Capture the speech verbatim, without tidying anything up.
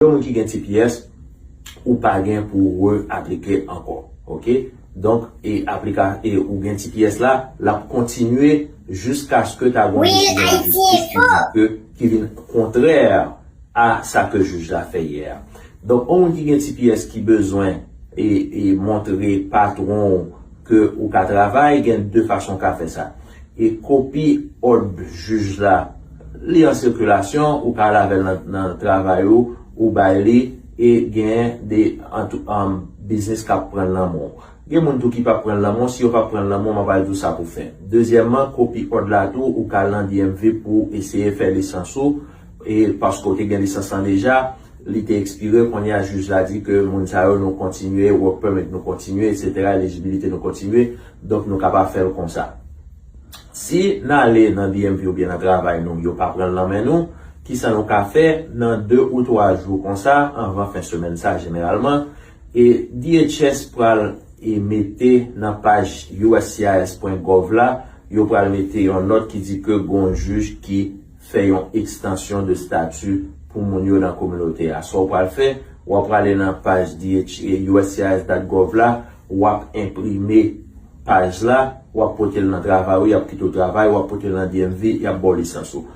Yon moun ki gen T P S, ou pa gen pou w re-aplike ankò. Oke? Donk, e aplika, e ou gen T P S la, l ap kontinye jiskaske ta gen yon desizyon lajistis ki di ke, ki vin kontrè a sa ke jij la fè yè a. Donk, yon moun ki gen T P S ki bezwen e, e montre patwon w ke ou ka travay, gen de fason w ka fè sa. E kopi òd jij la, li an sikilasyon, ou ka al avè l nan, nan travay ou, ou bay li, e gen de an tou, an, biznis k ap pran l nan men w. Gen moun tou ki p ap pran l nan men w, si yo p ap pran l nan men w, mwen pral di w sa pou fè. Dezyèmman, kopi òd la tou, ou ka al nan D M V pou eseye fè lisans ou, e paske w te gen lisans lan deja, li te ekspire, kounye a jij la di ke moun sa yo nou kontinye, work permit nou kontinye, etsetera, elijibilite nou kontinye, donk nou kapab fè l konsa. Si n ale nan D M V oubyen nan travay nou, yo pa pran l nan men nou, kisa nou ka fè nan de ou twa jou konsa, anvan fen semèn sa jeneralman, e D H S pral e mete nan paj U S C I S pwen gov la, yo pral mete yon nòt ki di ke gon jij ki fè yon ekstansyon de stati pou moun yo nan kominote a. Sa w pral fè, w ap prale nan paj D H, U S C I S dot gov la, w ap enprime paj la, w ap pote l nan travay ou, y ap kite w travay, w ap pote l nan D M V, y ap ba w lisans ou.